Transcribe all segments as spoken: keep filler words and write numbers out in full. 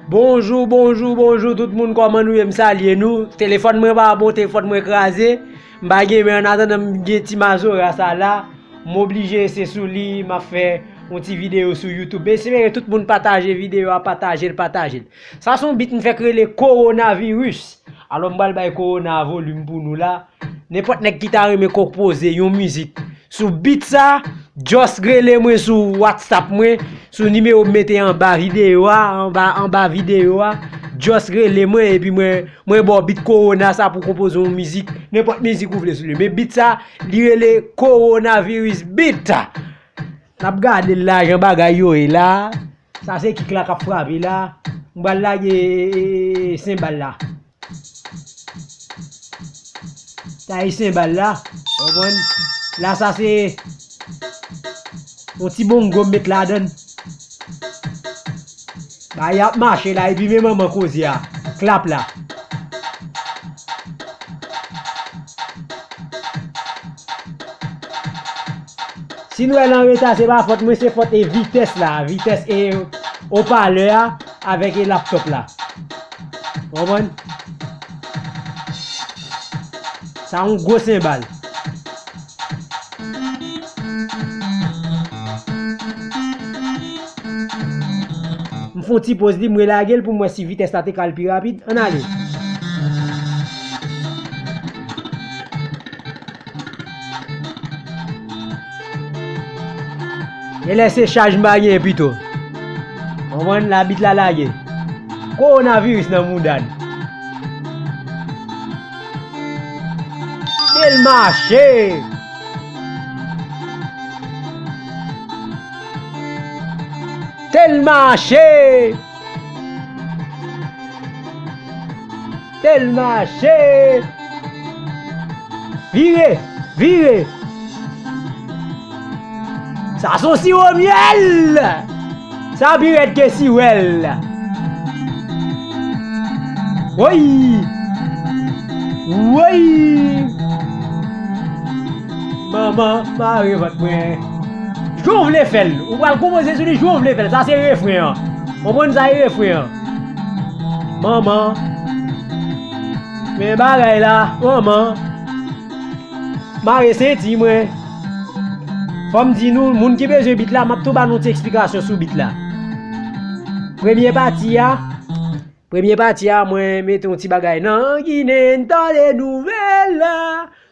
Bonjou, bonjou, bonjou tout moun, kòman nou ye? M salye nou. Telefòn mwen pa bon, telefòn mwen kraze. M pa gen, men annatandan m gen ti mazora sa la, m oblije se sou li m ap fè yon ti videyo sou YouTube. M espere tout moun pataje videyo a, pataje l, pataje l. Sa se yon beat m fèk rele Coronavirus. Alò m pral bay Corona volim pou nou la. Nenpòt nèg ki ta renmen konpoze yon mizik sou beat sa, just rele mwen sou WhatsApp mwen, sou nimewo m mete anba videyo a, anba, anba videyo a. Just rele mwen, epi mwen, mwen ba w beat Corona sa pou konpoze yon mizik, nenpòt mizik ou vle sou li. Men beat sa, li rele Coronavirus Beat. N ap gade l la, jan bagay yo ye la. Sa se kik la k ap frape la. M pral lage, e, e, e, senbal la. Sa e senbal la. Konprann? La sa se yon ti bongo m met ladan l. Bagay ap mache la, epi men manman koze a. Klap la. Si nou wè l anreta, se pa fòt mwen, se fòt e vitès la, vitès e opalè a avèk e laptòp la. Konprann? Sa yon gwo senbal. M fè yon ti poz li, m relage l pou m wè si vitès la te ka al pi rapid. Ann ale. Genlè se chaj m pa genyen pito. Konprann, la beat la lage. Kowonaviris nan mouda n. Tel mache. Tel mache. Tel mache. Vire, vire. Sa se yon siwo myèl. Sa pi rèd ke siwèl. Woy. Woy. Manman, mare vant mwen. Jan w vle fè l. Ou pral konpoze sou li jan w vle fè l. Sa se refren an. Konprann sa e refren an. Manman. Men bagay la. Manman. Mare senti mwen. Fò m di nou, moun ki bezwen beat la, m ap tou ba nou ti eksplikasyon sou beat la. Premye pati a, premye pati a, mwen mete yon ti bagay nan Ginen, tande nouvèl la.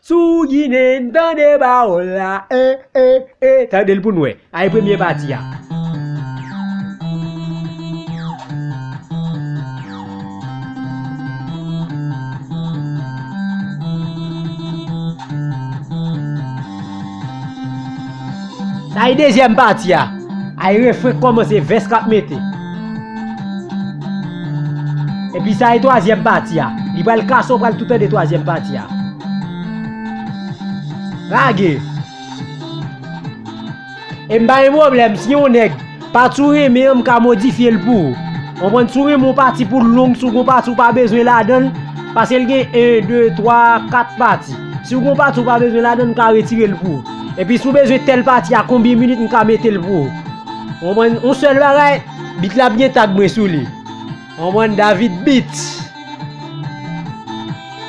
Sou Ginen, tande pawòl la. Eh, eh, eh, tande l pou n wè. Ay premye pati a. Sa e dezyèm pati a. Ay refren k kòmanse, vès k ap mete. Epi sa e twazyèm pati a. Li pral kase, w pral tou tande twazyèm pati a. Lage. E m pa gen pwoblèm, si yon nèg pati w renmen an, m ka modifye l pou ou. Konprann, si w renmen yon pati pou l long, si w gen yon pati w pa bezwen ladan l, paske l gen en, de, twa, kat pati. Si w gen yon pati w pa bezwen ladan l, m ka retire l pou ou. Epi si w bezwen tèl pati a, konbyen minit, m ka mete l pou ou. Konprann, yon sèl bagay, beat la ap gen tag mwen sou li. Konprann, David Beats.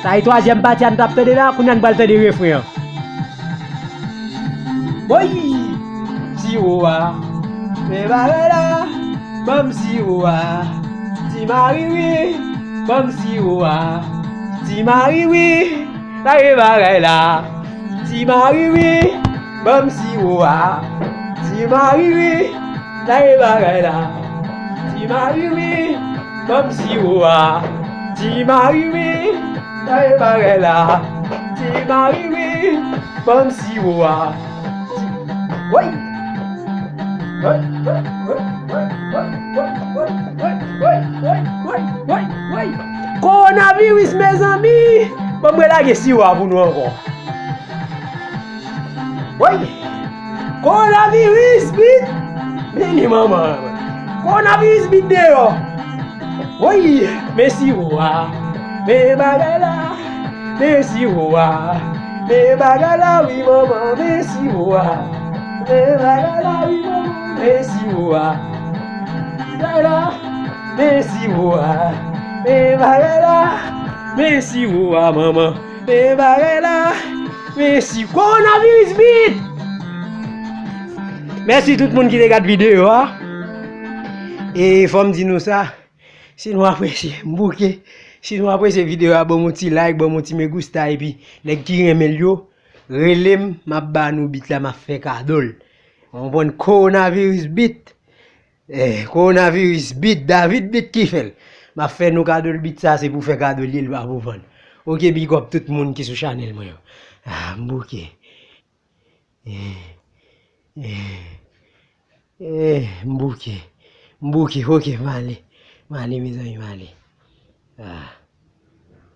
Sa e twazyèm pati a n t ap tande la, kounye a n pral tande refren an. Woy! Siwo a, men bagay la, ban m siwo a. Ti mari wi, ban m siwo a. Ti mari wi, lage bagay la. Ti mari wi, ban m siwo a. Ti mari wi, lage bagay la. Ti mari wi, ban m siwo a. Ti mari wi, lage bagay la. Ti mari wi, ban m siwo a. Ti, woy! Kowonaviris, mezanmi! Ban mwen lage siwo a pou nou ankò. Woy! Kowonaviris, bit! Men li manman. Kowonaviris, bit deyò. Woy! Men siwo a. Men bagay la. Men siwo a. Men bagay la wi manman. Men siwo a. Men bagay la wi manman. Men siwo a. Bagay la. Men siwo a, men bagay la. Men siwo a, manman, men bagay la. Men si coronavirus beat. Mèsi tout moun ki te gad videyo a. E fò m di nou sa, si nou apresye, m bouke. Si nou apresye videyo a, ban m yon ti like, ban m yon ti me gusta, epi nèg ki renmen l yo, rele m, m ap ba nou beat la, m ap fè kado l. Ou konprann? Coronavirus beat. Eh, coronavirus beat, David beat ki fè l. M ap fè nou kado l beat sa, se pou fè kado l ye, l pa pou vann. Ok, big up tout moun ki sou chanèl mwen yo. Ah, m bouke. Eh, eh, eh, m bouke. M bouke, ok, m ale. M ale, mezanmi, m ale. Ah.